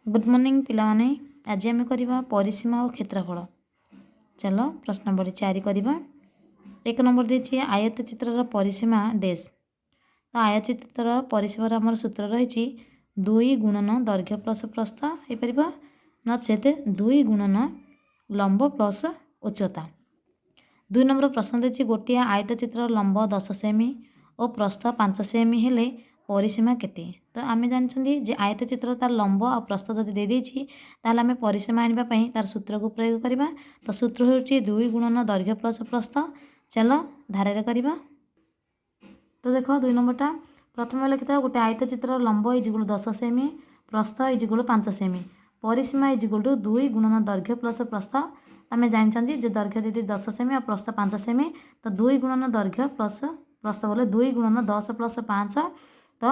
Good morning ପିଲାମାନେ। ଆଜି ଆମେ କରିବା ପରିସୀମା ଓ କ୍ଷେତ୍ରଫଳ। ଚାଲ, ପ୍ରଶ୍ନାବଳୀ 4 କରିବା। 1 ନମ୍ବର ଦେଇଛି, ଆୟତଚିତ୍ରର ପରିସୀମା ଡେସ୍। ତ ଆୟତଚିତ୍ରର ପରିସୀମାର ଆମର ସୂତ୍ର ରହିଛି 2 ଗୁଣନ ଦୈର୍ଘ୍ୟ ପ୍ଲସ୍ ପ୍ରସ୍ଥ ହେଇପାରିବ, ନଚେତ୍ 2 ଗୁଣନ ଲମ୍ବ ପ୍ଲସ୍ ଉଚ୍ଚତା। 2 ନମ୍ବର ପ୍ରଶ୍ନ ଦେଇଛି, ଗୋଟିଏ ଆୟତଚିତ୍ରର ଲମ୍ବ 10 ସେମି ଓ ପ୍ରସ୍ଥ 5 ସେମି ହେଲେ ପରିସୀମା କେତେ? ତ ଆମେ ଜାଣିଛନ୍ତି ଯେ ଆୟତଚିତ୍ର ତାର ଲମ୍ବ ଆଉ ପ୍ରସ୍ଥ ଯଦି ଦେଇଦେଇଛି, ତାହେଲେ ଆମେ ପରିସୀମା ଆଣିବା ପାଇଁ ତାର ସୂତ୍ରକୁ ପ୍ରୟୋଗ କରିବା। ତ ସୂତ୍ର ହେଉଛି 2 ଗୁଣନ ଦୈର୍ଘ୍ୟ ପ୍ଲସ୍ ପ୍ରସ୍ଥ। ଚାଲ, ଧାରାରେ କରିବା। ତ ଦେଖ, 2 ନମ୍ବରଟା ପ୍ରଥମେ ଲେଖିଥିବା, ଗୋଟେ ଆୟତଚିତ୍ରର ଲମ୍ବ is equal 10 semi, ପ୍ରସ୍ଥ is equal 5 ସେମି, ପରିସୀମା is equal two 2 ଗୁଣନ ଦୈର୍ଘ୍ୟ ପ୍ଲସ୍ ପ୍ରସ୍ଥ। ଆମେ ଜାଣିଛନ୍ତି ଯେ ଦୈର୍ଘ୍ୟ ଯଦି 10 ସେମି ଆଉ ପ୍ରସ୍ଥ 5 ସେମି, ତ 2 ଗୁଣନ ଦୈର୍ଘ୍ୟ ପ୍ଲସ୍ ପ୍ରସ୍ଥ ବୋଲେ 2 ଗୁଣନ 10 ପ୍ଲସ୍ 5। ତ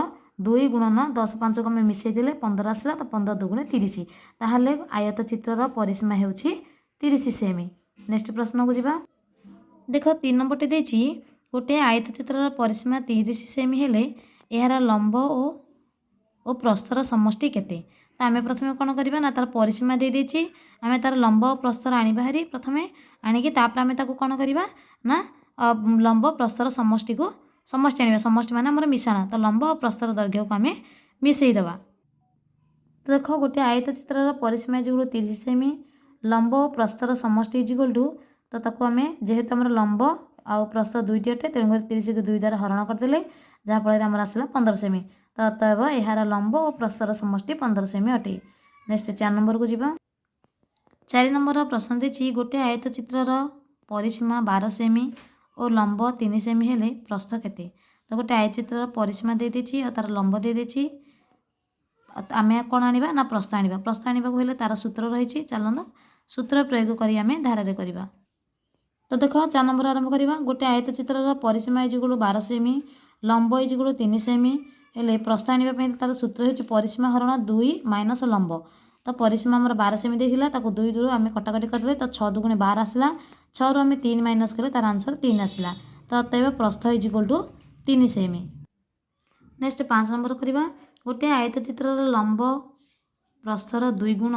2 ଗୁଣନ 10 5କୁ ଆମେ ମିଶାଇ ଦେଲେ 15 ଆସିଲା। ତ 15 ଦୁଗୁଣେ 30। ତାହେଲେ ଆୟତ ଚିତ୍ରର ପରିସୀମା ହେଉଛି 30 ସେମି। ନେକ୍ସଟ ପ୍ରଶ୍ନକୁ ଯିବା। ଦେଖ, 3 ନମ୍ବରଟି ଦେଇଛି, ଗୋଟିଏ ଆୟତଚିତ୍ରର ପରିସୀମା 30 ସେମି ହେଲେ ଏହାର ଲମ୍ବ ଓ ପ୍ରସ୍ଥର ସମଷ୍ଟି କେତେ? ତ ଆମେ ପ୍ରଥମେ କ'ଣ କରିବା ନା, ତାର ପରିସୀମା ଦେଇଦେଇଛି, ଆମେ ତାର ଲମ୍ବ ଓ ପ୍ରସ୍ଥର ଆଣିବା ହାରି। ପ୍ରଥମେ ଆଣିକି ତାପରେ ଆମେ ତାକୁ କ'ଣ କରିବା ନା, ଲମ୍ବ ପ୍ରସ୍ଥର ସମଷ୍ଟିକୁ, ସମଷ୍ଟି ଆଣିବା। ସମଷ୍ଟି ମାନେ ଆମର ମିଶାଣ। ତ ଲମ୍ବ ଓ ପ୍ରସ୍ଥର ଦୈର୍ଘ୍ୟକୁ ଆମେ ମିଶାଇ ଦେବା। ତ ଦେଖ, ଗୋଟିଏ ଆୟତଚିତ୍ରର ପରିସୀମା is equal 30 ସେମି, ଲମ୍ବ ଓ ପ୍ରସ୍ଥର ସମଷ୍ଟି is equal two. ତ ତାକୁ ଆମେ, ଯେହେତୁ ଆମର ଲମ୍ବ ଆଉ ପ୍ରସ୍ଥ ଦୁଇଟି ଅଟେ, ତେଣୁକରି 30କୁ 2 ଦ୍ୱାରା ହରଣ କରିଦେଲେ, ଯାହାଫଳରେ ଆମର ଆସିଲା 15 ସେମି। ତ ଅତଏବ ଏହାର ଲମ୍ବ ଓ ପ୍ରସ୍ଥର ସମଷ୍ଟି 15 ସେମି ଅଟେ। ନେକ୍ସଟ 4 ନମ୍ବରକୁ ଯିବା। 4 ନମ୍ବର ପ୍ରଶ୍ନ ଦେଇଛି, ଗୋଟିଏ ଆୟତଚିତ୍ରର ପରିସୀମା 12 ସେମି ଓ ଲମ୍ବ 3 ସେମି ହେଲେ ପ୍ରସ୍ଥ କେତେ? ତ ଗୋଟେ ଆୟତଚିତ୍ରର ପରିସୀମା ଦେଇଦେଇଛି ଆଉ ତାର ଲମ୍ବ ଦେଇଦେଇଛି। ଆମେ କ'ଣ ଆଣିବା ନା, ପ୍ରସ୍ଥ ଆଣିବା। ପ୍ରସ୍ଥ ଆଣିବାକୁ ହେଲେ ତାର ସୂତ୍ର ରହିଛି। ଚାଲନ୍ତୁ, ସୂତ୍ର ପ୍ରୟୋଗ କରି ଆମେ ଧାରାରେ କରିବା। ତ ଦେଖ, 4 ନମ୍ବର ଆରମ୍ଭ କରିବା। ଗୋଟେ ଆୟତଚିତ୍ରର ପରିସୀମା is equal 12 ସେମି, ଲମ୍ବ is equal 3 ସେମି ହେଲେ ପ୍ରସ୍ଥ ଆଣିବା ପାଇଁ ତାର ସୂତ୍ର ହେଉଛି ପରିସୀମା ହରଣ 2 ମାଇନସ୍ ଲମ୍ବ। ତ ପରିସୀମା ଆମର 12 ସେମି ଦେଇଥିଲା, ତାକୁ 2 ଦୁରୁ ଆମେ କଟାକଟି କରିଦେଲେ, ତ 6 ଦୁଗୁଣେ 12 ଆସିଲା। 6ରୁ ଆମେ 3 ମାଇନସ୍ କଲେ ତାର ଆନ୍ସର୍ 3 ଆସିଲା। ତ ଅତଏବ ପ୍ରସ୍ଥ is equal two 3 semi. Next 5 number କରିବା। ଗୋଟିଏ ଆୟତଚିତ୍ରର ଲମ୍ବ ପ୍ରସ୍ଥର 2 ଗୁଣ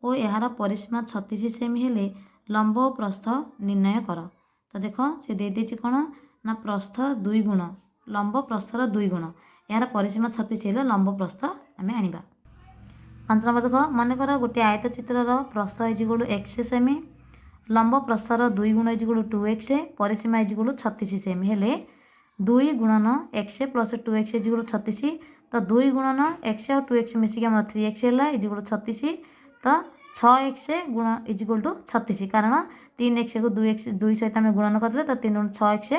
ଓ ଏହାର ପରିସୀମା 36 ସେମି ହେଲେ ଲମ୍ବ ଓ ପ୍ରସ୍ଥ ନିର୍ଣ୍ଣୟ କର। ତ ଦେଖ, ସେ ଦେଇଦେଇଛି କ'ଣ ନା, ପ୍ରସ୍ଥ 2 ଗୁଣ, ଲମ୍ବ ପ୍ରସ୍ଥର 2 ଗୁଣ, ଏହାର ପରିସୀମା 36 ହେଲେ ଲମ୍ବ ପ୍ରସ୍ଥ ଆମେ ଆଣିବା। 5 ନମ୍ବର ଦେଖ, ମନେକର ଗୋଟିଏ ଆୟତଚିତ୍ରର ପ୍ରସ୍ଥ is equal X ସେମି, ଲମ୍ବ ପ୍ରସ୍ଥର 2 ଗୁଣ is equal two X, ପରିସୀମା is equal 36 ସେମି ହେଲେ 2 ଗୁଣନ x plus two x is equal 36। ତ 2 ଗୁଣନ ଏକ୍ସ ଆଉ ଟୁ ଏକ୍ସ ମିଶିକି ଆମର ଥ୍ରୀ ଏକ୍ସ ହେଲା, is equal 36। ତ 6 ଏକ୍ସ ଗୁଣ is equal two 36, କାରଣ 3 ଏକ୍ସକୁ 2 ଏକ୍ସ 2 ସହିତ ଆମେ ଗୁଣନ କରିଦେଲେ, ତ 3 ଗୁଣ 6 ଏକ୍ସ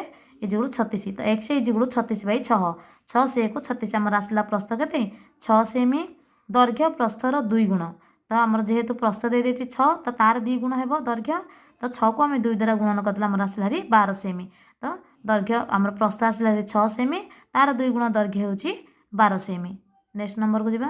is equal 36। ତ ଏକ୍ସ is equal 36 Bai 6। 6 ସେକୁ 36। ଆମର ଆସିଲା ପ୍ରସ୍ଥ କେତେ? 6 ସେମି। ଦୈର୍ଘ୍ୟ ପ୍ରସ୍ଥର 2 ଗୁଣ। ତ ଆମର ଯେହେତୁ ପ୍ରସ୍ଥ ଦେଇଦେଇଛି 6, ତ ତାର 2 ଗୁଣ ହେବ ଦୈର୍ଘ୍ୟ। ତ 6କୁ ଆମେ 2 ଦ୍ୱାରା ଗୁଣନ କରିଦେଲେ ଆମର ଆସିଲା ହାରି 12 ସେମି। ତ ଦୈର୍ଘ୍ୟ ଆମର ପ୍ରସ୍ଥ ଆସିଲା ହାରି 6 ସେମି, ତାର 2 ଗୁଣ ଦୈର୍ଘ୍ୟ ହେଉଛି 12 ସେମି। ନେକ୍ସଟ ନମ୍ବରକୁ ଯିବା।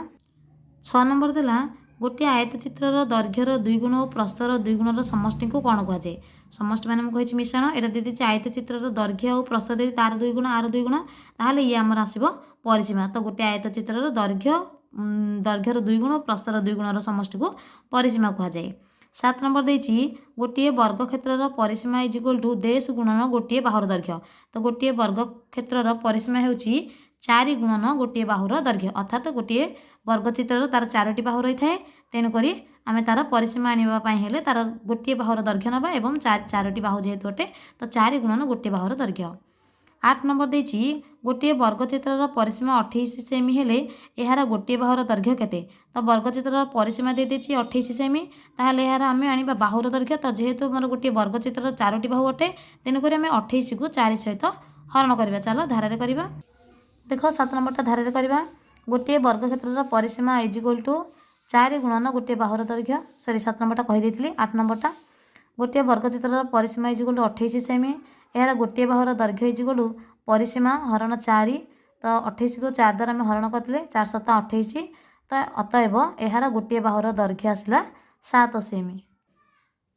6 ନମ୍ବର ଦେଲା, ଗୋଟିଏ ଆୟତଚିତ୍ରର ଦୈର୍ଘ୍ୟର 2 ଗୁଣ ଓ ପ୍ରସ୍ଥର 2 ଗୁଣର ସମଷ୍ଟିକୁ କ'ଣ କୁହାଯାଏ? ସମଷ୍ଟି ମାନେ ମୁଁ କହିଛି ମିଶାଣ। ଏଇଟା ଦେଇଦେଇଛି ଆୟତଚିତ୍ରର ଦୈର୍ଘ୍ୟ ଆଉ ପ୍ରସ୍ଥ ଦେଇ ତାର 2 ଗୁଣ, ଆର 2 ଗୁଣ, ତାହେଲେ ଇଏ ଆମର ଆସିବ ପରିସୀମା। ତ ଗୋଟିଏ ଆୟତଚିତ୍ରର ଦୈର୍ଘ୍ୟର 2 ଗୁଣ ଓ ପ୍ରସ୍ଥର 2 ଗୁଣର ସମଷ୍ଟିକୁ ପରିସୀମା କୁହାଯାଏ। 7 ନମ୍ବର ଦେଇଛି, ଗୋଟିଏ ବର୍ଗକ୍ଷେତ୍ରର ପରିସୀମା is equal two dash ଗୁଣନ ଗୋଟିଏ ବାହୁର ଦୈର୍ଘ୍ୟ। ତ ଗୋଟିଏ ବର୍ଗକ୍ଷେତ୍ରର ପରିସୀମା ହେଉଛି 4 ଗୁଣନ ଗୋଟିଏ ବାହୁର ଦୈର୍ଘ୍ୟ। ଅର୍ଥାତ୍ ଗୋଟିଏ ବର୍ଗଚିତ୍ରର ତାର ଚାରୋଟି ବାହୁ ରହିଥାଏ, ତେଣୁକରି ଆମେ ତାର ପରିସୀମା ଆଣିବା ପାଇଁ ହେଲେ ତାର ଗୋଟିଏ ବାହୁର ଦୈର୍ଘ୍ୟ ନେବା ଏବଂ ଚାରୋଟି ବାହୁ ଯେହେତୁ ଅଟେ, ତ 4 ଗୁଣନ ଗୋଟିଏ ବାହୁର ଦୈର୍ଘ୍ୟ। 8 ନମ୍ବର ଦେଇଛି, ଗୋଟିଏ ବର୍ଗଚିତ୍ରର ପରିସୀମା 28 ସେମି ହେଲେ ଏହାର ଗୋଟିଏ ବାହୁର ଦୈର୍ଘ୍ୟ କେତେ? ତ ବର୍ଗଚିତ୍ରର ପରିସୀମା ଦେଇଦେଇଛି 28 ସେମି, ତାହେଲେ ଏହାର ଆମେ ଆଣିବା ବାହୁର ଦୈର୍ଘ୍ୟ। ତ ଯେହେତୁ ଆମର ଗୋଟିଏ ବର୍ଗଚିତ୍ରର ଚାରୋଟି ବାହୁ ଅଟେ, ତେଣୁକରି ଆମେ 28କୁ 4 ସହିତ ହରଣ କରିବା। ଚାଲ, ଧାରାରେ କରିବା। ଦେଖ, 7 ନମ୍ବରଟା ଧାରାରେ କରିବା। ଗୋଟିଏ ବର୍ଗକ୍ଷେତ୍ରର ପରିସୀମା is equal two 4 ଗୁଣନ ଗୋଟିଏ ବାହୁର ଦୈର୍ଘ୍ୟ। ସରି, 7 ନମ୍ବରଟା କହିଦେଇଥିଲି। 8 ନମ୍ବରଟା, ଗୋଟିଏ ବର୍ଗଚିତ୍ରର ପରିସୀମା is equal two 28 ସେମି, ଏହାର ଗୋଟିଏ ବାହୁର ଦୈର୍ଘ୍ୟ is equal two ପରିସୀମା ହରଣ 4। ତ 28କୁ 4 ଦ୍ୱାରା ଆମେ ହରଣ କରିଥିଲେ, 4 ସତା 28। ତ ଅତଏବ ଏହାର ଗୋଟିଏ ବାହୁର ଦୈର୍ଘ୍ୟ ଆସିଲା 7 ସେମି।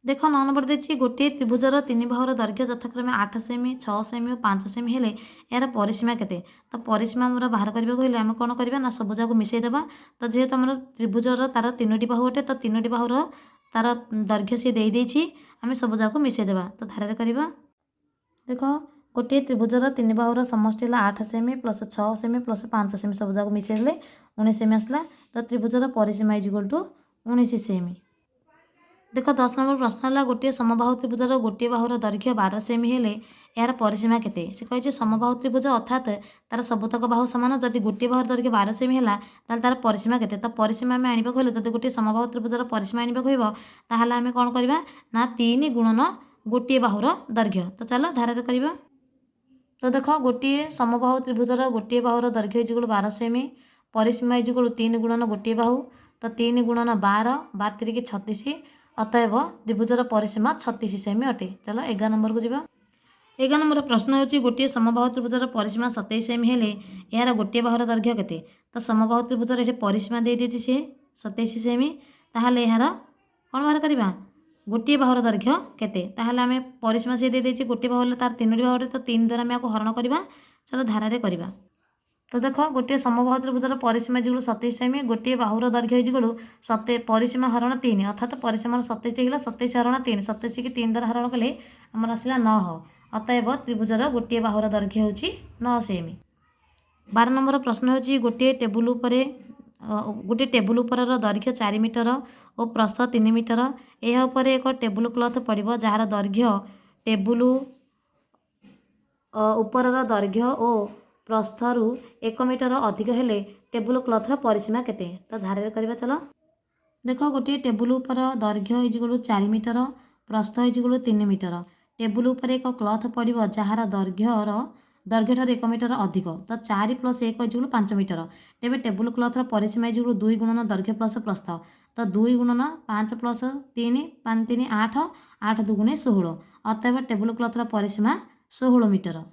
ଦେଖ, 9 ନମ୍ବର ଦେଇଛି, ଗୋଟିଏ ତ୍ରିଭୁଜର ତିନି ବାହୁର ଦୈର୍ଘ୍ୟ ଯଥାକ୍ରମେ 8 ସେମି, 6 ସେମି ଓ 5 ସେମି ହେଲେ ଏହାର ପରିସୀମା କେତେ? ତ ପରିସୀମା ଆମର ବାହାର କରିବାକୁ ହେଲେ ଆମେ କ'ଣ କରିବା ନା ସବୁ ଯାକୁ ମିଶାଇ ଦେବା। ତ ଯେହେତୁ ଆମର ତ୍ରିଭୁଜର ତାର ତିନୋଟି ବାହୁ ଅଟେ, ତ ତିନୋଟି ବାହୁର ତାର ଦୈର୍ଘ୍ୟ ସିଏ ଦେଇଦେଇଛି, ଆମେ ସବୁ ଯାକୁ ମିଶାଇ ଦେବା। ତ ଧାରାରେ କରିବା। ଦେଖ, ଗୋଟିଏ ତ୍ରିଭୁଜର ତିନି ବାହୁର ସମଷ୍ଟି ହେଲା 8 ସେମି ପ୍ଲସ୍ 6 ସେମି ପ୍ଲସ୍ 5 ସେମି, ସବୁ ଯାକୁ ମିଶାଇ ଦେଲେ 19 ସେମି ଆସିଲା। ତ ତ୍ରିଭୁଜର ପରିସୀମା is equal to 19 ସେମି। ଦେଖ, 10 ନମ୍ବର ପ୍ରଶ୍ନ ହେଲା, ଗୋଟିଏ ସମବାହୁ ତ୍ରିଭୁଜର ଗୋଟିଏ ବାହୁର ଦୈର୍ଘ୍ୟ 12 ସେମି ହେଲେ ଏହାର ପରିସୀମା କେତେ? ସେ କହିଛି ସମବାହୁ ତ୍ରିଭୁଜ, ଅର୍ଥାତ୍ ତାର ସବୁତକ ବାହୁ ସମାନ। ଯଦି ଗୋଟିଏ ବାହୁର ଦୈର୍ଘ୍ୟ 12 ସେମି ହେଲା, ତାହେଲେ ତାର ପରିସୀମା କେତେ? ତ ପରିସୀମା ଆମେ ଆଣିବାକୁ ହେଲେ, ଯଦି ଗୋଟିଏ ସମବାହୁ ତ୍ରିଭୁଜର ପରିସୀମା ଆଣିବାକୁ ହେବ, ତାହେଲେ ଆମେ କ'ଣ କରିବା ନା 3 ଗୁଣନ ଗୋଟିଏ ବାହୁର ଦୈର୍ଘ୍ୟ। ତ ଚାଲ ଧାରାରେ କରିବା। ତ ଦେଖ, ଗୋଟିଏ ସମବାହୁ ତ୍ରିଭୁଜର ଗୋଟିଏ ବାହୁର ଦୈର୍ଘ୍ୟ is equal 12 ସେମି, ପରିସୀମା is equal 3 ଗୁଣନ ଗୋଟିଏ ବାହୁ। ତ 3 ଗୁଣନ 12, 12 ତିରିକି 36। ଅତଏବ ତ୍ରିଭୁଜର ପରିସୀମା 36 ସେମି ଅଟେ। ଚାଲ 11 ନମ୍ବରକୁ ଯିବା। 11 ନମ୍ବର ପ୍ରଶ୍ନ ହେଉଛି, ଗୋଟିଏ ସମବାହୁ ତ୍ରିଭୁଜର ପରିସୀମା 27 ସେମି ହେଲେ ଏହାର ଗୋଟିଏ ବାହୁର ଦୈର୍ଘ୍ୟ କେତେ? ତ ସମବାହୁ ତ୍ରିଭୁଜର ଏଠି ପରିସୀମା ଦେଇଦେଇଛି ସିଏ 27 ସେମି। ତାହେଲେ ଏହାର କ'ଣ ବାହାର କରିବା? ଗୋଟିଏ ବାହୁର ଦୈର୍ଘ୍ୟ କେତେ? ତାହେଲେ ଆମେ ପରିସୀମା ସିଏ ଦେଇଦେଇଛି, ଗୋଟିଏ ବାହୁ ହେଲେ ତାର ତିନୋଟି ବାହୁ ଅଟେ, ତ 3 ଦ୍ୱାରା ଆମେ ୟାକୁ ହରଣ କରିବା। ଚାଲ ଧାରାରେ କରିବା। ତ ଦେଖ, ଗୋଟିଏ ସମବାହୁ ତ୍ରିଭୁଜର ପରିସୀମା is equal 27 ସେମି, ଗୋଟିଏ ବାହୁର ଦୈର୍ଘ୍ୟ is equal ପରିସୀମା ହରଣ 3, ଅର୍ଥାତ୍ ପରିସୀମାର 27 ହେଇଗଲା, 27 ହରଣ 3, 27କି 3 ଦ୍ୱାରା ହରଣ କଲେ ଆମର ଆସିଲା 9। ଅତଏବ ତ୍ରିଭୁଜର ଗୋଟିଏ ବାହୁର ଦୈର୍ଘ୍ୟ ହେଉଛି 9 ସେମି। 12 ନମ୍ବର ପ୍ରଶ୍ନ ହେଉଛି, ଗୋଟିଏ ଟେବୁଲ ଉପରର ଦୈର୍ଘ୍ୟ 4 ମିଟର ଓ ପ୍ରସ୍ଥ 3 ମିଟର। ଏହା ଉପରେ ଏକ ଟେବୁଲ କ୍ଲଥ୍ ପଡ଼ିବ, ଯାହାର ଦୈର୍ଘ୍ୟ ଟେବୁଲ ଉପରର ଦୈର୍ଘ୍ୟ ଓ ପ୍ରସ୍ଥରୁ 1 ମିଟର ଅଧିକ ହେଲେ ଟେବୁଲ କ୍ଲଥ୍ର ପରିସୀମା କେତେ? ତ ଧାରାରେ କରିବା ଚାଲ। ଦେଖ, ଗୋଟିଏ ଟେବୁଲ ଉପର ଦୈର୍ଘ୍ୟ is equal 4 metre, ପ୍ରସ୍ଥ is equal 3 metre. Table ଉପରେ ଏକ କ୍ଲଥ୍ ପଡ଼ିବ, ଯାହାର ଦୈର୍ଘ୍ୟ ଠାରୁ 1 ମିଟର ଅଧିକ। ତ 4 ପ୍ଲସ୍ 1 is equal 5 metre. ତେବେ ଟେବୁଲ କ୍ଲଥ୍ର ପରିସୀମା is equal 2 ଗୁଣନ ଦୈର୍ଘ୍ୟ ପ୍ଲସ୍ ପ୍ରସ୍ଥ। ତ 2 ଗୁଣନ 5 ପ୍ଲସ୍ 3, 5 3 8, 8 ଦୁଗୁଣେ 16। ଅତଏବ ଟେବୁଲ କ୍ଲଥ୍ର ପରିସୀମା 16 ମିଟର।